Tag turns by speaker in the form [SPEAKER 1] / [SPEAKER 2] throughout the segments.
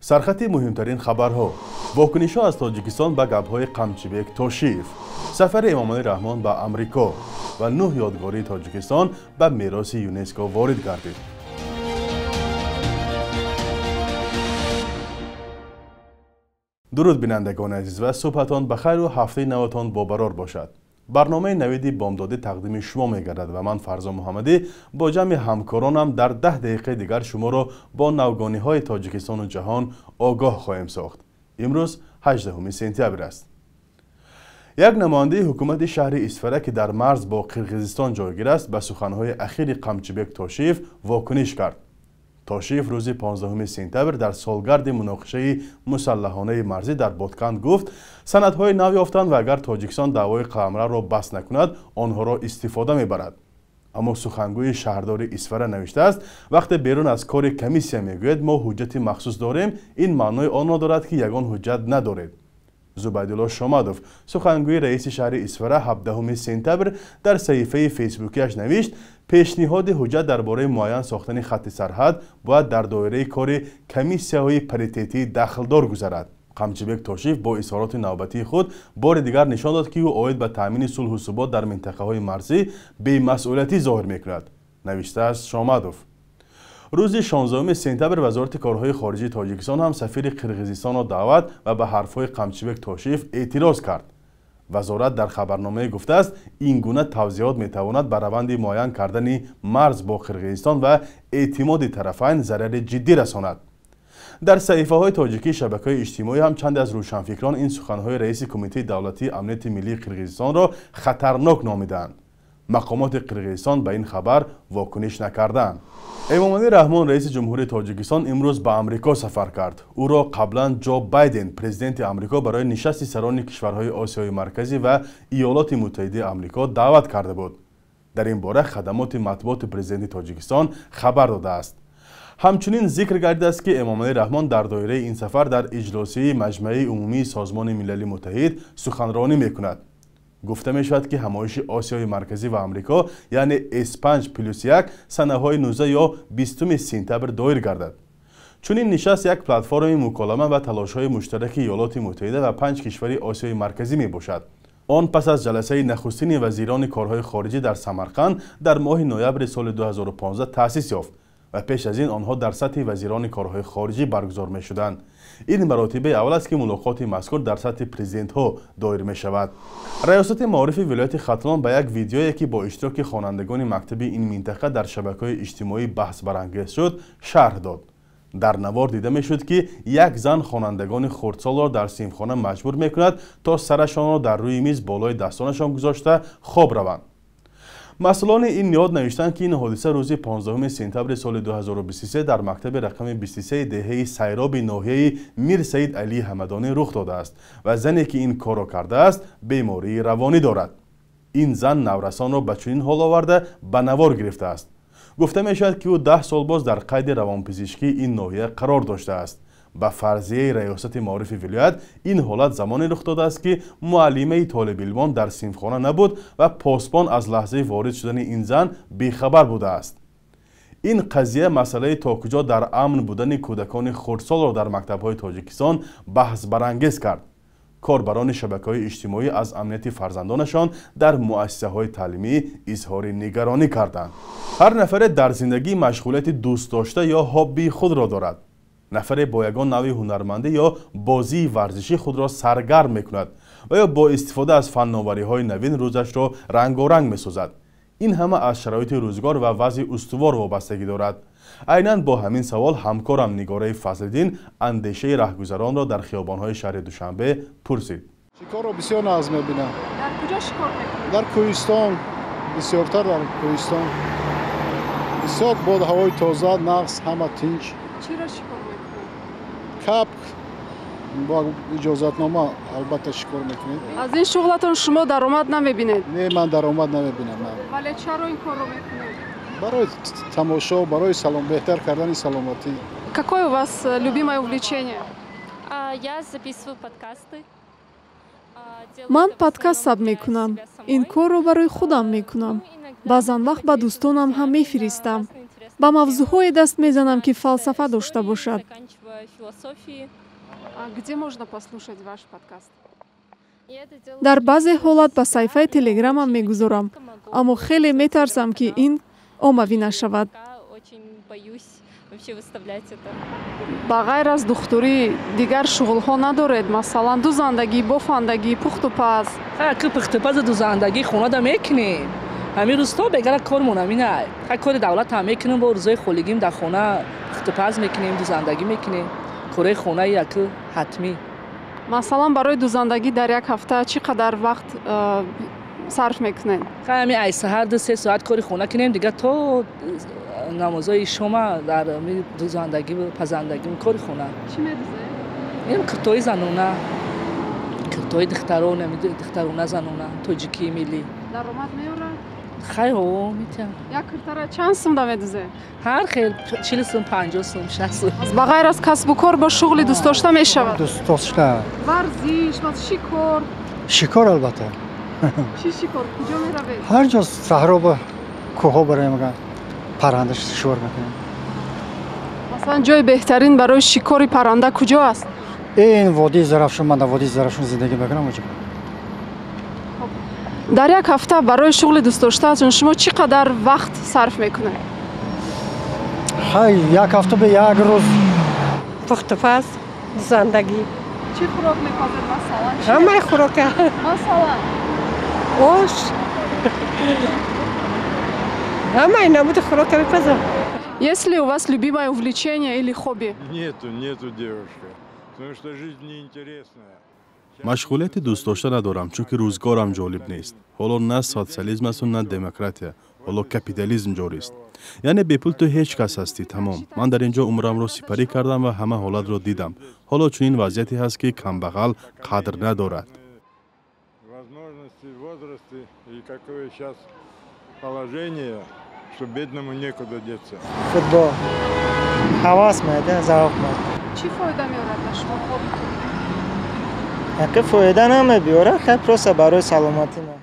[SPEAKER 1] Сархати муҳимтарин хабарҳо. Вокунишҳо аз Тоҷикистон ба гапҳои Қамчибек Тошиев, сафари Эмомалӣ Раҳмон ба Амрико ва нӯҳ ёдгории Тоҷикистон ба мероси ЮНЕСКО ворид гардид. Дуруд, бинандагони азиз, ва субҳатон ба хайру ҳафтаи наватон бобарор бошад. Барномаи Навиди бомдодӣ тақдими шумо мегардад ва ман, Фарзон Муҳаммадӣ, бо ҷамъи ҳамкоронам дар 10 дақиқаи дигар шуморо бо навгониҳои Тоҷикистону ҷаҳон огоҳ хоҳем сохт. Имрӯз 18 сентябр аст. Як намояндаи ҳукумати шаҳри Исфара, ки дар марз бо Қирғизистон ҷойгир аст, ба суханҳои ахири Қамчибек Тошиев вокуниш кард. Тошиев рӯзи 15 сентябр дар солгарди муноқишаи мусаллаҳонаи марзӣ дар Ботканд гуфт, санадҳои нав ёфтанд ва агар Тоҷикистон даъвои қаламравро баст накунад, онҳоро истифода мебарад. Аммо сухангӯи шаҳрдори Исфара навиштааст, вақте берун аз кори комиссия мегӯяд, мо ҳуҷҷати махсус дорем, ин маънои онро дорад, ки ягон ҳуҷҷат надоред. Зубайдулло Шомадов, сухангӯи раиси шаҳри Исфара, 17 сентябр дар саҳифаи фейсбукиаш навишт, пешниҳоди ҳуҷҷат дар бораи муайян сохтани хатти сарҳад бояд дар доираи кори комиссияҳои паритетии дахлдор гузарад. Қамчибек Тошиев бо изҳороти навбатии худ бори дигар нишон дод, ки ӯ оид ба таъмини сулҳу субот дар минтақаҳои марзӣ бемасъулиятӣ зоҳир мекунад, навиштааст Шомадов. Рӯзи 16 сентябр Вазорати корҳои хориҷии Тоҷикистон ҳам сафири Қирғизистонро даъват ва ба ҳарфҳои Қамчибек Тошиев эътироз кард. Вазорат дар хабарномае гуфтааст, ин гуна тавзеҳот метавонад ба раванди муайян кардани марз бо Қирғизистон ва эътимоди тарафайн зарари ҷиддӣ расонад. Дар саҳифаҳои тоҷикии шабакаҳои иҷтимоӣ ҳам чанде аз рӯшанфикрон ин суханҳои раиси Кумитаи давлатии амнияти миллии Қирғизистонро хатарнок номидаанд. Мақомоти Қирғизистон ба ин хабар вокуниш накарданд. Эмомалӣ Раҳмон, раиси ҷумҳурии Тоҷикистон, имрӯз ба Амрико сафар кард. Ӯро қаблан Ҷо Байден, президенти Амрико, барои нишасти сарони кишварҳои Осиёи Марказӣ ва Иёлоти Муттаҳидаи Амрико даъват карда буд. Дар ин бора хадамоти матбуоти президенти Тоҷикистон хабар додааст. Ҳамчунин зикр гардидааст, ки Эмомалӣ Раҳмон дар доираи ин сафар дар иҷлосияи Маҷмаи умумии Созмони Милали Муттаҳид суханронӣ мекунад. Гуфта мешавад, ки ҳамоиши Осиёи Марказӣ ва Амрико, яъне С5+1, санаҳои 19 ё 20 сентябр доир гардад. Чунин нишаст як платформи муколама ва талошҳои муштараки Иёлоти Муттаҳида ва панҷ кишвари Осиёи Марказӣ мебошад. Он пас аз ҷаласаи нахустини вазирони корҳои хориҷӣ дар Самарқанд дар моҳи ноябри соли 2015 таъсис ёфт ва пеш аз ин онҳо дар сатҳи вазирони корҳои хориҷӣ баргузор мешуданд. Ин маротибаи аввал аст, ки мулоқоти мазкур дар сатҳи президентҳо доир мешавад. Раёсати маорифи вилояти Хатлон ба як видеое, ки бо иштироки хонандагони мактаби ин минтақа дар шабакаҳои иҷтимоӣ баҳсбарангез шуд, шарҳ дод. Дар навор дида мешуд, ки як зан хонандагони хурдсолро дар синфхона маҷбур мекунад, то сарашонро дар рӯи миз болои дастонашон гузошта хоб раванд. Масъулони ин ниҳод навиштанд, ки ин ҳодиса рӯзи 15 сентябри соли 2023 дар мактаби рақами 23 деҳаи Сайроби ноҳияи Мир Саид Алии Ҳамадонӣ рух додааст ва зане, ки ин корро кардааст, бемории равонӣ дорад. Ин зан наврасонро ба чунин ҳол оварда ба навор гирифтааст. Гуфта мешавад, ки ӯ 10 сол боз дар қайди равонпизишкии ин ноҳия қарор доштааст. Ба фарзияи раёсати маорифи вилоят, ин ҳолат замоне рух додааст, ки муаллимаи толибилмон дар синфхона набуд ва посбон аз лаҳзаи ворид шудани ин зан бехабар будааст. Ин қазия масъалаи то куҷо дар амн будани кӯдакони хурдсолро дар мактабҳои Тоҷикистон баҳсбарангез кард. Корбарони шабакаҳои иҷтимоӣ аз амнияти фарзандонашон дар муассисаҳои таълимӣ изҳори нигаронӣ карданд. Ҳар нафаре дар зиндагӣ машғулияти дӯстдошта ё ҳоббии худро дорад. Нафаре бо ягон навъи ҳунармандӣ ё бозии варзишӣ худро саргарм мекунад ва ё бо истифода аз фанновариҳои навин рӯзашро рангоранг месозад. Ин ҳама аз шароити рӯзгор ва вазъи устувор вобастагӣ дорад. Айнан бо ҳамин савол ҳамкорам Нигораи Фазлиддин андешаи раҳгузаронро дар хиёбонҳои шаҳри Душанбе пурсид.
[SPEAKER 2] Шикорро бисёр нағз мебинам.
[SPEAKER 3] Дар куҷо шикор мекунед?
[SPEAKER 2] Дар кӯҳистон, бисёртар дар кӯҳистон. Бисёр бодҳавои тоза, нағз, ҳама тинч.
[SPEAKER 3] Чиро шикор мекунед?
[SPEAKER 2] Капк бо иҷозатнома албатта шикор мекунед.
[SPEAKER 3] Аз ин шуғлатон шумо даромад намебинед?
[SPEAKER 2] Не, ман даромад намебинам.
[SPEAKER 3] Вале чаро ин корро мекунед?
[SPEAKER 2] Барои тамошо, барои беҳтар кардани саломатӣ.
[SPEAKER 3] Какое у вас любимое увлечение?
[SPEAKER 4] Я записываю подкасты.
[SPEAKER 5] Ман подкаст сабт мекунам. Ин корро барои худам мекунам. Баъзан вақт ба дӯстонам ҳам мефиристам. Ба мавзӯъҳое даст мезанам, ки фалсафа дошта бошад.
[SPEAKER 3] Где можно послушать ваш подкаст?
[SPEAKER 5] Дар баъзе ҳолат ба саҳифаи телеграмам мегузорам, аммо хеле метарсам, ки ин оммавӣ нашавад.
[SPEAKER 3] Ба ғайр аз духтурӣ дигар шуғлҳо надоред? Масалан, дузандагӣ, бофандагӣ, пухтупаз?
[SPEAKER 6] Ки пухтупазу дузандагӣ хонада мекунем. Ҳамин рӯзто бегара кормон ҳаминай. Кори давлат ҳам мекунем, бо рӯзои холигим дар хона пухтупаз мекунем, дузандагӣ мекунем. Кораи хонаи яку ҳатмӣ.
[SPEAKER 3] Масалан, барои дузандагӣ дар як ҳафта чӣ қадар вақт сарф мекунед?
[SPEAKER 6] Ҳами ай саҳар 2-3 соат кори хона кунем, дигар то намозҳои шома дар дузандагӣ, пазандагӣ, кори хона.
[SPEAKER 3] Чӣ медузед?
[SPEAKER 6] Ин куртои занона, куртои духтарон, духтарона занона, тоҷикии миллӣ.
[SPEAKER 3] Даромад меорад?
[SPEAKER 6] Хай, ҳо, метиҳам.
[SPEAKER 3] Як куртара чанд сумда медузед?
[SPEAKER 6] Ҳар хел, 40 сум, 50 сум, 60 сум.
[SPEAKER 3] Ба ғайр аз касбу кор бо шуғли дӯстдошта мешавад?
[SPEAKER 7] Дӯстдошта.
[SPEAKER 3] Варзиш, шикор?
[SPEAKER 7] Шикор, албатта.
[SPEAKER 3] Чӣ шикор? Куҷо меравед?
[SPEAKER 7] Ҳар ҷо, саҳро ба кӯҳҳо бароем, парранда шикор мекунем.
[SPEAKER 3] Масалан, ҷои беҳтарин барои шикори парранда куҷо аст?
[SPEAKER 7] Ин водии Зарафшон, ман дар водии Зарафшон зиндагӣ мекунам.
[SPEAKER 3] Дар як ҳафта барои шуғли дӯстдоштаатон шумо чӣ қадар вақт сарф мекунед?
[SPEAKER 7] Хай, як ҳафта ба як рӯз.
[SPEAKER 8] Пухтупаз, дузандагӣ.
[SPEAKER 3] Чӣ хӯрок мепазед масалан?
[SPEAKER 8] Ҳамаи хӯрока.
[SPEAKER 3] Масалан?
[SPEAKER 8] Ош. Ҳамаи намуди хӯрока мепазам.
[SPEAKER 3] Есть ли у вас любимое увлечение или хобби?
[SPEAKER 9] Нету, нету, девушка. Потому что жизнь неинтересная.
[SPEAKER 1] Машғулияти дӯстдошта надорам, чунки рӯзгорам ҷолиб нест. Ҳоло на социализм асту, на демократия, ҳоло капитализм ҷорист. Яъне бепул ту ҳеҷ кас ҳастӣ, тамом. Ман дар ин ҷо умрамро сипарӣ кардам ва ҳама ҳолатро дидам. Ҳоло чунин вазъияте ҳаст, ки камбағал қадр надорад.
[SPEAKER 9] Возможности, возрасты и какое сейчас положение, что бедному некуда деться.
[SPEAKER 10] Футбол. Ҳавас меда, завқ меда.
[SPEAKER 3] Чӣ фоида меорад ба шумо хоббитон?
[SPEAKER 10] Яке фоида намебиёрад, хай просто барои саломатӣ ма.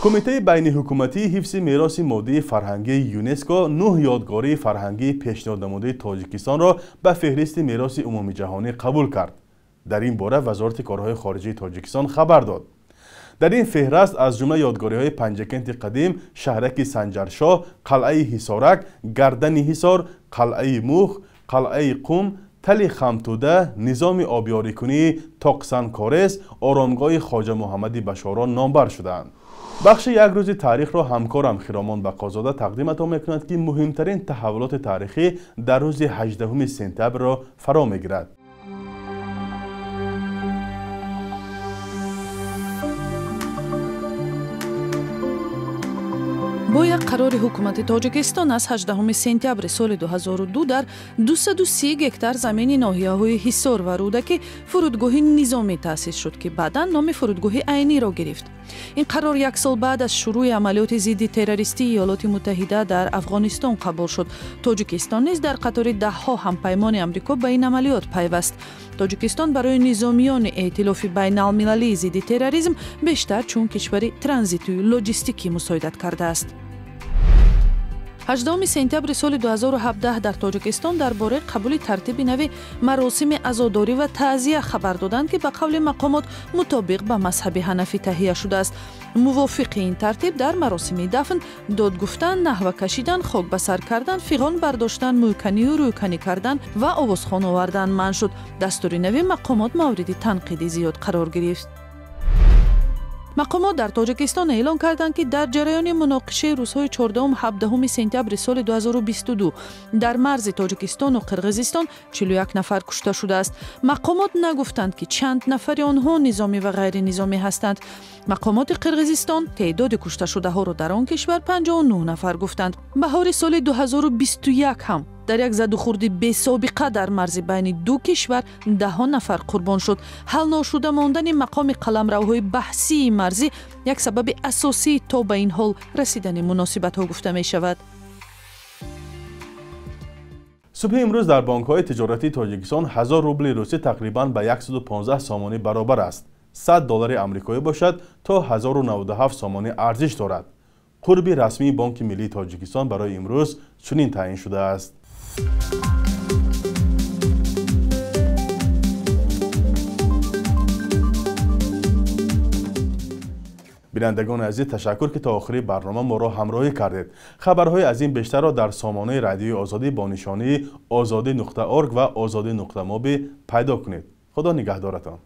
[SPEAKER 1] Кумитаи байниҳукуматии ҳифзи мероси моддии фарҳангии ЮНЕСКО нӯҳ ёдгории фарҳангии пешниҳоднамудаи Тоҷикистонро ба феҳристи мероси умумиҷаҳонӣ қабул кард. Дар ин бора Вазорати корҳои хориҷии Тоҷикистон хабар дод. Дар ин феҳраст аз ҷумла ёдгориҳои Панҷакенти қадим, шаҳраки Санҷаршоҳ, қалъаи Ҳисорак, Гардани Ҳисор, қалъаи Мух, қалъаи Қум, тали Хамтуда, низоми обёрикунии Тоқсанкорес, оромгоҳи Хоҷа Муҳаммади Башорон номбар шудаанд. Бахши як рӯзи таърихро ҳамкорам Хиромон Бақозода тақдиматон мекунад, ки муҳимтарин таҳаввулоти таърихӣ дар рӯзи 18 сентябрро фаро мегирад.
[SPEAKER 11] Бо як қарори ҳукумати Тоҷикистон аз 18 сентябри соли 2002 дар 230 гектар замини ноҳияҳои Ҳисор ва Рӯдакӣ фурудгоҳи низомӣ таъсис шуд, ки баъдан номи фурудгоҳи Айниро гирифт. Ин қарор як сол баъд аз шурӯъи амалиёти зидди террористии Иёлоти Муттаҳида дар Афғонистон қабул шуд. Тоҷикистон низ дар қатори даҳҳо ҳампаймони Амрико ба ин амалиёт пайваст. Тоҷикистон барои низомиёни эътилофи байналмилалии зидди терроризм бештар чун кишвари транзитию лоҷистикӣ мусоидат кардааст. 18 сентябри соли 2017 дар Тоҷикистон дар бораи қабули тартиби нави маросими азодорӣ ва таъзия хабар доданд, ки ба қавли мақомот мутобиқ ба мазҳаби ҳанафӣ таҳия шудааст. Мувофиқи ин тартиб дар маросими дафн дод гуфтан, наҳва кашидан, хок ба сар кардан, фиғон бардоштан, мӯйканию рӯйканӣ кардан ва овозхон овардан манъ шуд. Дастури нави мақомот мавриди танқиди зиёд қарор гирифт. Мақомот дар Тоҷикистон эълон карданд, ки дар ҷараёни муноқишаи рӯзҳои 14-17 сентябри соли 2022 дар марзи Тоҷикистону Қирғизистон 41 нафар кушта шудааст. Мақомот нагуфтанд, ки чанд нафари онҳо низомӣ ва ғайринизомӣ ҳастанд. Мақомоти Қирғизистон теъдоди кушташудаҳоро дар он кишвар 59 нафар гуфтанд. Баҳори соли 2021 ҳам дар як задухӯрди бесобиқа дар марзи байни ду кишвар даҳҳо нафар қурбон шуд. Ҳал ношуда мондани мақоми қаламравҳои баҳсии марзӣ як сабаби асосии то ба ин ҳол расидани муносибатҳо гуфта мешавад.
[SPEAKER 1] Субҳи имрӯз дар бонкҳои тиҷоратии Тоҷикистон 1000 рубли русӣ тақрибан ба 115 сомонӣ баробар аст. 100 доллари амрикоӣ бошад то 1097 сомонӣ арзиш дорад. Қурби расмии Бонки миллии Тоҷикистон барои имрӯз чунин таъин шудааст. Бинандагони азиз, ташаккур, ки то охири барнома моро ҳамроҳӣ кардед. Хабарҳои аз ин бештарро дар сомонаи Радиои Озодӣ бо нишонии озодӣ.орг ва озодӣ.моби пайдо кунед. Худо нигаҳдоратон.